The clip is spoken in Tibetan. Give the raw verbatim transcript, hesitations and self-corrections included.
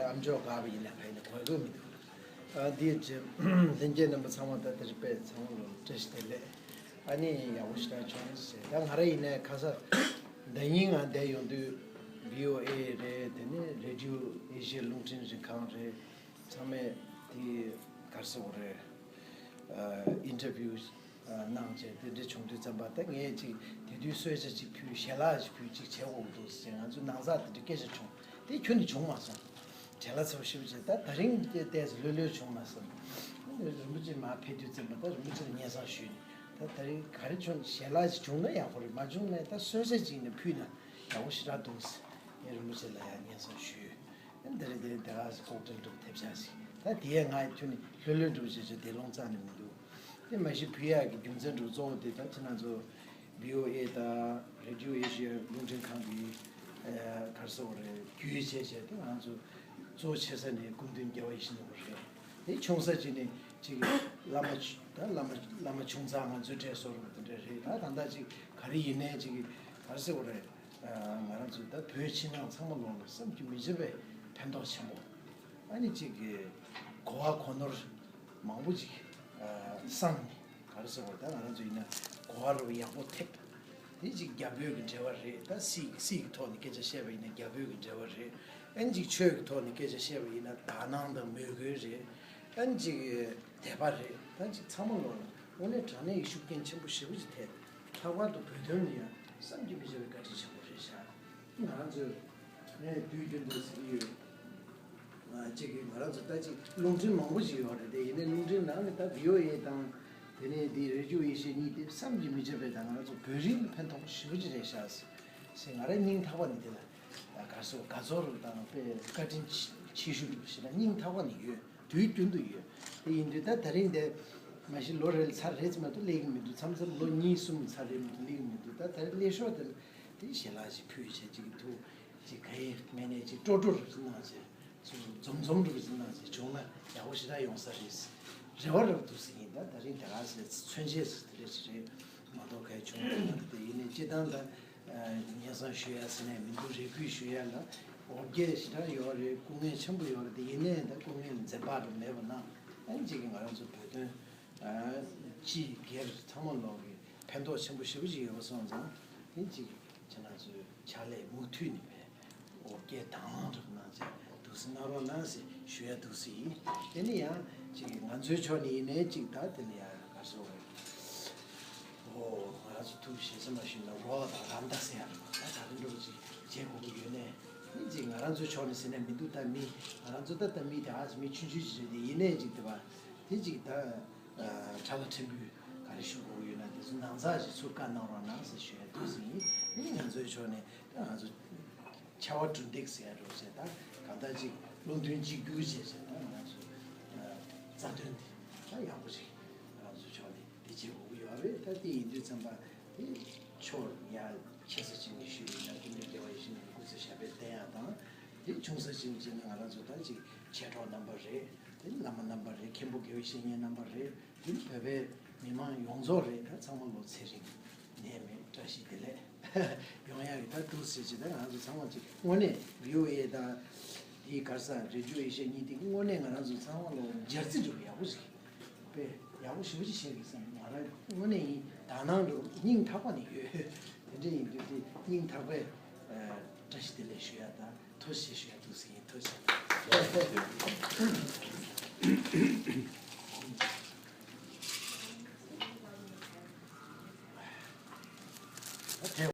ཨམ་ཅོག་ག་བ་ཡིན་ན་ག་ཡིན་ན་གོ་གི་མི་འདུག་ཨ་འདི་ཅི་ལྷན་རྒྱས་རྣམ་པ་ཚང་མ་ད་དེ་རིང་དཔེ་ཚང་མ་ལ་བཀྲ་ཤིས་བདེ་ལེགས། ཨ་ནི་ཡག་པོ་ཞེ་དྲག་བྱུང་ཟེར། ད་ང་རང་ཡིན་ནའི་ཁ་སང་ཟླ་ཉིན་ང་འདིར་ཡོང་དུས་བྷི་ཨོ་ཨེ་རེད། དེ་ནས་རེ་ཌི་ཡོ་ཨེ་ཤི་ཡ་རླུང་འཕྲིན་རིན་ཁང་རེད། ཚང་མས་དེ་ག་རེ་ཟེར་དགོས་རེད། ཨ་ཨིན་ཊར་བིའུ་གནང་བྱས་དེ་འདྲ་བྱུང་དུས་ཙམ་པ། ད་ངས་ཅིག་དེ་དུས་གསོལ་ཇ་ཅིག་ཕུལ། ཞལ་ལག་ཅིག་ཕུལ། ཅིག་བྱེད་དགོས་འདུག་ཟེར། ང་ཚོ་ནང་ཚགས་དེ་འདྲ་སྐད་ཆ་བྱུང་། དེ་ཁྱོན་ནས་བྱུང་མ་སོང་། བྲེལ་བ་ཚ་པོ་ཞེ་པོ་བྱས། ད་དེ་རིང་དེ་ཏོག་ཙམ་ལྷོད་ལྷོད་བྱུང་མ་སོང་། རིན་པོ་ཆེ་མར་ཕེབས་དུས་ཙམ་པ་ད་རིན་པོ་ཆེ་ལ་སྙན་སེང་ཞུས་ནས། ད་དེ་རིང་ག་རེ་བྱུང་། ཞལ་ལག་ཅིག་བྱུང་ན་ཡག་པོ་རེད། མ་བྱུང་ན་ད་གསོལ་ཇ་ཅིག་ནས་ཕུལ་ན་ཡག་པོ་ཞེ་དྲག་འདུག་ཟེར། ངས་རིན་པོ་ཆེ་ལ་ཡང་སྙན་སེང་ཞུས། འདི་རེད། དེ་དེ་ག་ལྐོག་འདྲེན་འདྲ་པོ་ཐེབས་ཤག་ཟེར། ད་དེ་ཡང་ང་ཁྱོན་ནས་ལྷོད་ལྷོད་འདྲ་པོ་བྱས་བྱས་དེ་ལོང་རྩ་ནས་མི་འདུག་དེ་མ་གཞི་ཕུལ་ཡག་གི་རྒྱུ་མཚན་འདྲ་པོ་གཙོ་བོ་དེ་ད་ཁྱེད་རང་ཚོ་བྷི་ཨོ་ཨེ་དང་རེ་ཌི་ཡོ་ཨེ་ཤི་ཡ་རླུང་འཕྲིན་ཁང་གི་ཨ་ག་རེ་ཟེར་དགོས་རེད། བརྒྱུད་བྱས་བྱས་དེ་ང་ཚོ་གཙོ་ཆེ་ས་ནས་སྐུ་མདུན་རྒྱལ་བ་ཡིད་བཞིན་ནོར་བུ་རེད། དེ་ཆུང་ས་ཅིག་ནས་ཅིག་བླ་མ་ཆུ་ད་བླ་མ་བླ་མ་ཆུང་ཚགས་ང་ཚོའི་གྲས་བཟོ་འདྲ་པོ་དེ་འདྲ་རེད། ད་ད་ལྟ་ཅིག་ག་རེ་ཡིན་ནའི་ཅིག་ག་རེ་ཟེར་དགོས་རེད། ང་རང་ཚོ་ད་བོད་ཕྱི་ནང་ཚང་མ་ལོག་ལ་བསམ་གྱིས་མི་ཁྱབ་པའི་ཕན་ཐོགས་ཆེན་པོ། ཨ་ནི་ཅིག་གི་གོ་བ་གོ་ནོར་མང་པོ་ཅིག་བསམ་ནས། ག་རེ་ཟེར་བ། ད་ང་རང་ཚོ་ཡིན་ན་གོ་བ་རུ་ཡག་པོ་ཐེབས། དེ་ཅིག་རྒྱ་བོད་ཀྱི་འབྲེལ་བ་རེད། ད་སྲིད་སྲིད་ཀྱི་ཐོག་ནས་སྐད་ཆ་བཤད་པ་ཡིན་ན་རྒྱ་བོད་ཀྱི་འབྲེལ་བ་རེད། ཨ་ནི་ཅིག་ཆོས་ཀྱི་ཐོག་ནས་སྐད་ཆ་བཤད་པ་ཡིན་ན་དག་སྣང་དང་མོས་གུས་རེད། ཨ་ནི་ཅིག་དད་པ་རེད། ད་ཅིག་ཚང་མ་ལོག་ལ་དངོས་གནས་དྲང་གནས་ཀྱི་ཤུགས་རྐྱེན་ཆེན་པོ་ཞེ་པོ་ཅིག་ཐེབས། ལྷག་པར་དུ་བོད་དོན་ལ་ཡང་བསམ་གྱིས་མི་ཁྱབ་པའི་བཀའ་དྲིན་ཆེན་པོ་རེད་ཤག་ང་རང་ཚོས་ངས་དུས་རྒྱུན་དུ་ཟེར་གྱི་ཡོད། ང་གཅིག་གིས་ང་རང་ཚོ་ད་ཅིག་རླུང་འཕྲིན་མང་པོ་ཞིག་ཡོད་རེད་དེ། ཡིན་ནའི་རླུང་འཕྲིན་ནང་ནས་ད་བྷི་ཨོ་ཨེ་དང་དེ་ནས་འདི་རེ་ཌི་ཡོ་ཨེ་ཤི་ཡ་གཉིས་དེ་བསམ་གྱིས་མི་ཁྱབ་པའི་ད་ང་རང་ཚོ་བོད་རིགས་ལ་ཕན་ཐོགས་ཞེ་པོ་ཅིག་རེད་ཤག་ཟེར། ང་རང་སྙིང་ཐག་པ་ནས་དེ་ལ་དགའ་ཚོར་དགའ་ཚོར་དང་དཔེ་བཀའ་དྲིན་ཆེ་ཤོས་ཞེ་དྲག་སྙིང་ཐག་པ་ནས་ཡོད། དུས་རྒྱུན་དུ་ཡོད། དེ་ཡིན་དུས་ད་དེ་རིང་འདི་མ་གཞི་ལོ་རེ་ལ་ཚར་རེ་ཙམ་མ་གཏོགས་སླེབས་ཀྱི་མི་འདུག་མཚམས་མཚམས་ལོ་གཉིས་གསུམ་ཚར་རེ་མ་གཏོགས་སླེབས་ཀྱི་མི་འདུག་ད་དེ་རིང་སླེབས་ཤོག་དེ་ལ་དེ་ཞལ་ལག་ཅིག་ཕུལ་བྱས། ཅིག་གི་ཐུགས་ཅིག་ག་ཡེ་མེད་ནས་ཅིག་སྤྲོ་སྤྲོ་རུ་ཅིག་གནང་བྱས། ཅིག་འཛོམས་འཛོམས་རུ་ཅིག་གནང་བྱས་བྱུང་ན་ཡག་པོ་ཞེ་དྲག་ཡོང་ས་རེད། རེ་བ་རབ་འདུག་ཟེར་གྱིན། ད་དེ་རིང་དེ་ག་ཟེར་མཚོན་བྱེད་ཟེར་དེ་འདྲ་ཞིག་རེད་མ་གཏོགས་ག་ཡེ་བྱུང་མ་རེད། དེ་ཡིན་ནའི་སྤྱིར་བཏང་ད་སྙན་སེང་ཞུ་ཡ་ཟེར་ནས་མི་འདུག་རེ་སྐུལ་ཞུ་ཡ་ལ་འོ་བརྒྱལ་ཞེ་དྲག་ཡོད་རེད། སྐུ་ངལ་ཆེན་པོ་ཡོད་རེད། དེ་ཡིན་ནའི་ད་སྐུ་ངལ་འཛེམ་བག་རུ་མེད་པ་གནང་། ཨ་ནི་ཅིག་གིས་ང་རང་ཚོ་བོད་དོན་སྤྱི་སྒེར་ཚང་མ་ལོག་གི་ཕན་ཐོགས་ཆེན་པོ་ཞེ་པོ་ཅིག་ཡོད་པ་སོང་ཙང་། དེ་ཅིག་ཁྱེད་རང་ཚོའི་ཕྱག་ལས་མུ་མཐུད་ནས་འོ་བརྒྱལ་དང་བླངས་རབ་གནང་བྱས་འདུག་སེ་གནང་རོགས་གནང་ཟེར་ཞུ་ཡ་འདུག་སེ་ཡིན། དེ་ནི་ཡང་ཅིག་ང་ཚོའི་ཕྱོགས་ནས་ཡིན་ནའི་ཅིག་ད་དེ་ནི་ཡང་ག་རེ་ཟེར་དགོས་རེད། ཨོ་ང་རང་ཚོ་ཐུགས་ཞེ་ས་མ་ཞུས་ན་རོགས་དང་རམ་ད་ཟེར་ཡ་རེད་པ། ད་ད་རིང་འགྲོ་ཅིག་བྱེད་དགོས་ཀྱི་ཡོད་ནའི་ནི་ཅིག་ང་རང་ཚོའི་ཕྱོགས་ནས་ཟེར་ནས་མི་འདུག་ད་མི་ང་རང་ཚོ་ད་ད་མི་དེ་ཨ་ཙི་མི་ཆུང་ཆུང་ཅིག་རེད་དེ། ཡིན་ནའི་ཅིག་དེ་བ་དེ་ཅིག་ད། ཁྲ་ལ་ཕྲན་བུ་ག་རེ་ཞུ་དགོས་ཡོད་ན་དེ་ཚོ་ནང་ཚགས་ཀྱི་ཚུར་བཀའ་གནང་རོགས་གནང་ཟེར་ཞུ་ཡ་འདུག་ཟེར་ཡིན། དེ་ནི་ང་ཚོའི་ཕྱོགས་ནས་ད་ང་ཚོ་ཕྱར་བ་གྲུ་འདེགས་ཟེར་ཡ་འདྲ་བོ་བྱས། ད་གང་ལྟར་ཅིག་བློ་མཐུན་གཅིག་གྱུར་བྱས་བྱས་ད་ང་ཚོ་རྩ་དོན་དེ་ད་ཡག་པོ་ཅིག་ང་ཚོའི་ཕྱོགས་ནས་དེ་བྱེད་དགོས་ཀྱི་ཡོད་རེད། ད་དེ་ཡིན་དུས་ཙམ་པ་དེ་ཕྱོགས་ཡ་ཆེ་ས་ཅིག་ནས་ཞུས་ཡིན་ན་སྐུ་མདུན་རྒྱལ་བ་ཡིད་བཞིན་ནོར་བུ་སྐུ་ཚེ་ཞབས་པད་བརྟན་ཡ་དང་། དེ་ཆུང་ས་ཅིག་ནས་བྱས་ན་ང་རང་ཚོ་ད་ཅིག་མཆེད་གྲོགས་རྣམ་པ་རེད། དེ་བླ་མ་རྣམ་པ་རེད། མཁན་པོ་དགེ་བའི་བཤེས་གཉེན་རྣམ་པ་རེད། དེ་བོད་པའི་མི་མང་ཡོངས་རྫོགས་རེད། ད་ཚང་མ་ལོ་ཚེ་རིང་ནད་མེད་བཀྲ་ཤིས་བདེ་ལེགས་ཡོང་ཡག་གི་ད་འདུག་ཟེར་གྱི། ད་ང་ཚོ་ཚང་མ་ཅིག་དངོས་གནས་བྷི་ཨོ་ཨེ་དང་དེའི་ག་རེ་ཟེར་རེ་ཌི་ཡོ་ཨེ་ཤ་ཡ་གཉིས་དེ་གི་དངོས་གནས་ང་རང་ཚོ་ཚང་མ་ལོ་སྦྱར་རྩི་འགྲོ་གི་ཡག་པོ་ཞིག་དཔེ་ཡག་པོ་ཞེ་པོ་ཅིག་བཤད་གི་བསམ། ང་རང་དངོས་གནས་ཡིན། དག་སྣང་འགྲོ་སྙིང་ཐག་པ་ནས་ཡོད། དེ་འདྲ་ཡིན་དུས་དེ་སྙིང་ཐག་པས་བཀྲ་ཤིས་བདེ་ལེགས་ཞུ་ཡག་དང་། ཐུགས་རྗེ་ཆེ་ཞུ་ཡག་འདུག་ཟེར་ཡིན། ཐུགས་རྗེ་ཆེ།